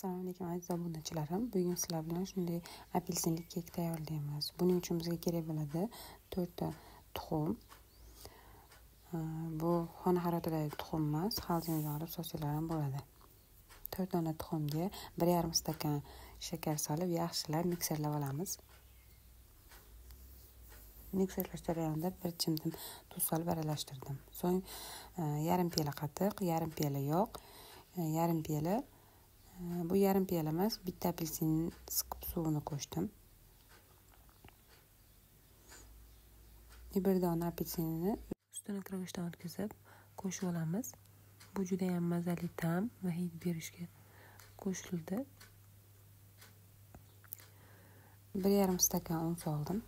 Assalomu alaykum aziz obunachilarim. Bugun sizlar bilan shunday apelsinli kek tayyorlaymiz. Buning uchun bizga kerak bo'ladi 4 ta tuxum. Bu xona haroratidagi tuxum emas, xalzinga olib solsanglar ham bo'ladi. 4 dona tuxumga 1,5 stakan shakar solib, yaxshilab mikserlab olamiz. Mikserlash jarayonida bir chimdim tuz solib aralashtirdim. So'ng yarim piyola qatiq, yarim piyola yog', yarim piyola, bu yarim piyola emas, bitta apelsin siqib suvini qo'shdim. Bir dona apelsinni ustini qirg'ichdan o'tkazib qo'shib olamiz. Bu juda ham mazali ta'm va hid berishga qo'shildi. 1,5 stakan un soldim.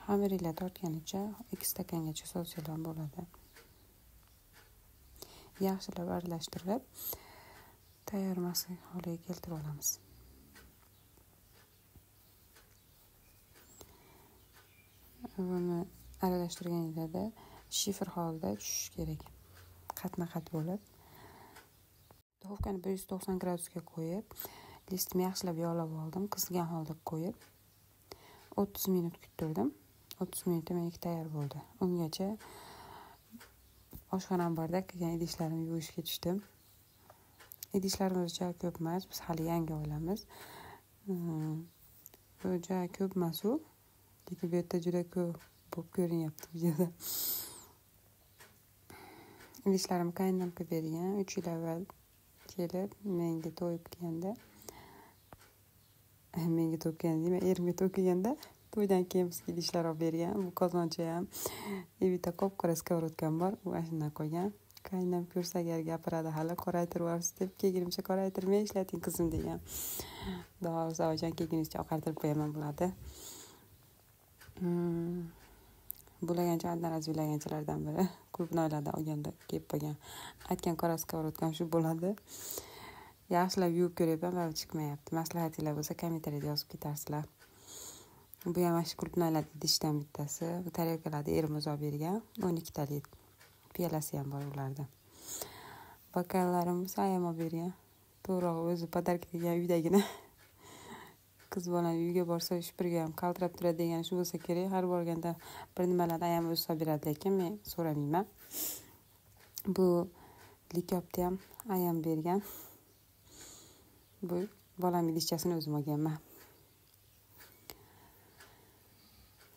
Xamiringlar tortganicha 2 stakangacha solsanglar bo'ladi. Yaxshilab aralashtirib, tayyor massa holiga keltirib olamiz. Buni aralashtirganingizda shifr holida tushishi kerak. Qatma-qat bo'lib. Duxovkani 190 gradusga qo'yib, listni yaxshilab yog'lab oldim, qizigan holda qo'yib 30 minut kuttirdim. 30 minutda meniki tayyor bo'ldi. Ungacha oshxonam barda qilgan idishlarimni yuvishga tushdim. Idishlarimiz juda ko'p emas, biz hali yangi oilamiz. Bu juda ko'p emas u, lekin bu yerda juda ko'p bo'lib ko'rinyapti videoda. Idishlarim qaynonam qilib bergan, 3 yil avval kelib menga to'y qilganda, menga to'y qilganda deyman, erimga to'y qilganda to'ydan keyin bizga idishlar olib bergan. Bu qozoncha ham, bitta qop-qora skовородкам bor, u ashundan qo'ygan. Qaynonam ko'rsa agar gapiradi, hali qoraytiryapsiz deb, kelgunimcha qoraytirmay ishlating qizim degan. Xudo xohlasa oyijon kelguningizcha oqartirib qo'yaman bo'ladi. Bulagancha Adnan bulaganchalardan biri. Klubnoylarda olganda kelib qolgan. Aytgan qora skовородкам shu bo'ladi. Yaxshilab yuvib ko'ryapman, baribir chiqmayapti. Maslahatinglar bo'lsa kommentariyada yozib ketarsizlar. Bu ham shu klubnoylar idishdan bittasi. Bu tarelkalarni erim o'zi olib bergan. 12 talik piyolasi ham bor ularda. Bokallarim ayam olib bergan. To'g'rog'i o'zi podarka degan uydagina. Qiz bolani uyga borsa shupurga ham qaltirab turadi degan shu bo'lsa kerak. Har borganda bir nimalarni ayam o'zi solib beradi, lekin men so'ramayman. Bu likopni ham ayam bergan. Bu bolam idishchasini o'zim olganman.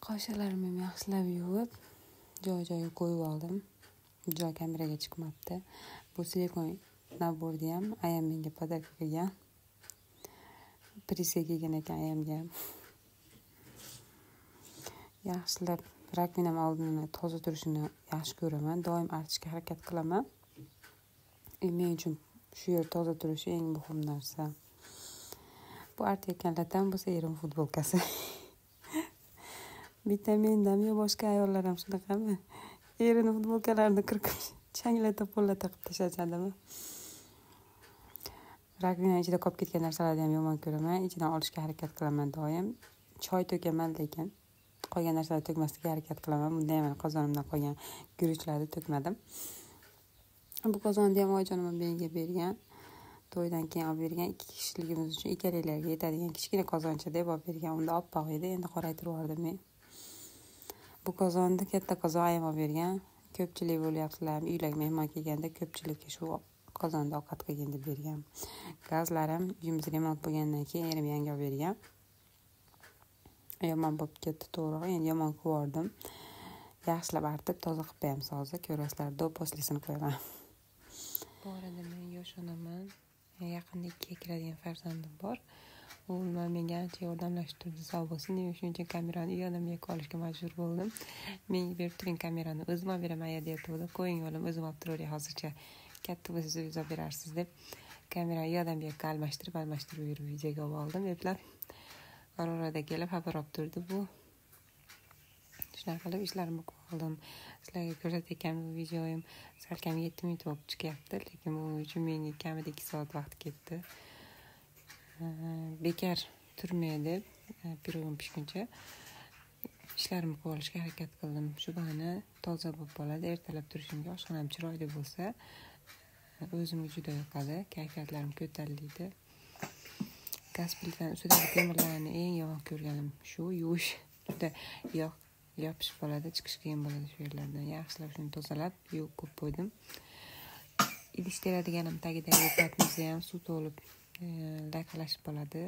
Qoshiqlarimni ham yaxshilab yuvib, joy-joyiga qo'yib oldim. Joy kameraga chiqmabdi. Bu silikon naborni ham ayam menga podarka qilgan. Prisa kelgan ekan ayamga ham. Yaxshilab rakvinam oldini toza turishini yaxshi ko'raman. Doim artishga harakat qilaman. Men uchun shu yer toza turishi eng muhim narsa. Bu artayotgan latam bo'lsa erim futbolkasi. Bitta mendami yo boshqa ayollar ham shunaqami? Erini futbolkalarini qirqib changlata pollata qilib tashlashadimi? Rakvina ichida qolib ketgan narsalarni ham yomon ko'raman. Ichidan olishga harakat qilaman doim. Choy to'kaman, lekin qolgan narsalarni to'kmaslikka harakat qilaman. Bunda ham qozonimdan qolgan guruchlarni to'kmadim. Bu qozonni ham oyijonim menga bergan. To'ydan keyin olib bergan. 2 kishiligimiz uchun ikkalanglarga yetadigan kichkina qozoncha deb olib bergan. Unda oppoq edi, endi qoraytirib yubordim men. Bu qozonni katta qozon ayam olib bergan. Ko'pchilik bo'lyaptilar. Uylarga mehmon kelganda ko'pchilikka shu qozonda ovqat qilgin deb bergan. Gazlarim uyimiz remont bo'lgandan keyin erim yangi olib bergan. Yomon bo'lib ketdi to'g'ri, endi yomon qilib yubordim. Yaxshilab artib toza qilib qo'yamiz hozir. Ko'rasizlar, do poslisini qo'yaman. Bu orada men yosh onaman. Yaqinda 2ga kiradigan farzandim bor. U menga ancha yordamlashib turdi, sog' bo'lsin. Demak, shuning uchun kamerani u yoqdan bu yoqqa olishga majbur bo'ldim. Menga berib turing kamerani, o'zim olib beraman aya deyapti. Qo'ying o'g'lim, o'zim olib turaveray hozircha. Katta bo'lsa o'zingiz olib berarsiz deb kamerani u yoqdan bu yoqqa almashtirib yurib videoga olib oldim. Eplab orada kelib xabar olib turdi bu. Shunaqa qilib ishlarimni qilib oldim. Sizlarga ko'rsatayotgan bu videoyim salkam 7 minut bo'lib chiqyapti, lekin bu uchun menga kamida 2 soat vaqt ketdi. Bekor turmay deb pirogim pishguncha ishlarimni qilib olishga harakat qildim. Shu bahona toza bo'lib qoladi. Ertalab turishimga oshxonam chiroyli bo'lsa, O'zimga juda yoqadi, kayfiyatlarim ko'tariladi. Gaz plitani ustidagi temirlarni eng yomon ko'rganim shu, yuvish juda yog' yopishib qoladi, chiqish qiyin bo'ladi shu yerlardan. Yaxshilab shuni tozalab, yuvib qo'yib qo'ydim. Idish teradiganim tagidagi patnizi ham suv to'lib laqalashib qoladi.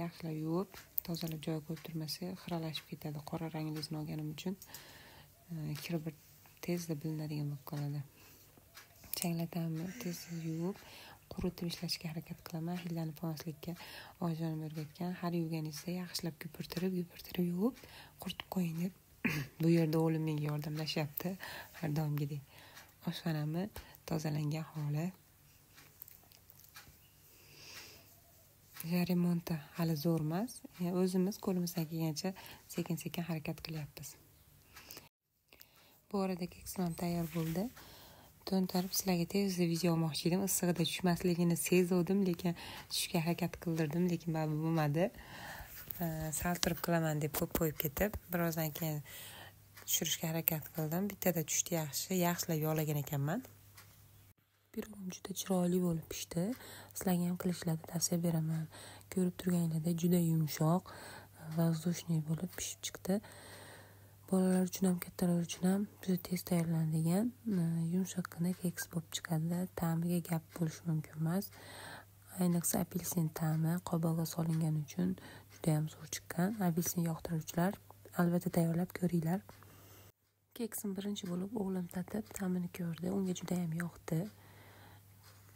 Yaxshilab yuvib, tozalab joyiga qo'yib turmasa xiralashib ketadi. Qora ranglisini olganim uchun kiri bir tezda bilinadigan bo'lib qoladi. Changlatamni tez yuvib, quritib ishlashga harakat qilaman. Hidlanib qolmaslikka oyijonim o'rgatgan. Har yuvganingizda yaxshilab ko'pirtirib, ko'pirtirib yuvib, quritib qo'ying deb. Bu yerda o'g'lim menga yordamlashyapti har doimgidek. Oshxonamni tozalangan holi. Remonti hali zo'r emas. O'zimiz qo'limizdan kelgancha sekin-sekin harakat qilyapmiz. Bu arada keksim ham tayyor bo'ldi. To'ntarib sizlarga tezda video olmoqchi edim. Issig'ida tushmasligini sezuvdim, lekin tushishga harakat qildirdim, lekin baribir bo'lmadi. Sal turib qilaman deb ko'p qo'yib ketib, birozdan keyin tushirishga harakat qildim. Bittada tushdi yaxshi, yaxshilab yog'lagan ekanman. Pirog'im juda chiroyli bo'lib pishdi. Sizlarga ham qilishlarni tavsiya beraman. Ko'rib turganinglardek juda yumshoq, воздушный bo'lib pishib chiqdi. Bolalar uchun ham, kattalar uchun ham juda tez tayyorlanadigan yumshoqqina keks bo'lib chiqadi. Ta'miga gap bo'lishi mumkin emas. Ayniqsa apelsin ta'mi qobog'i solingani uchun juda ham zo'r chiqqan. Apelsin yoqtiruvchilar albatta tayyorlab ko'ringlar. Keksim birinchi bo'lib o'g'lim tatib, ta'mini ko'rdi. Unga juda ham yoqdi.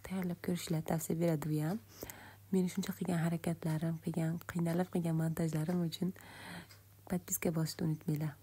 Tayyorlab ko'rishlar tavsiya beradi bu ham. Meni shuncha qilgan harakatlarim, qiynalib qilgan montajlarim uchun podpiska bosishni unutmanglar.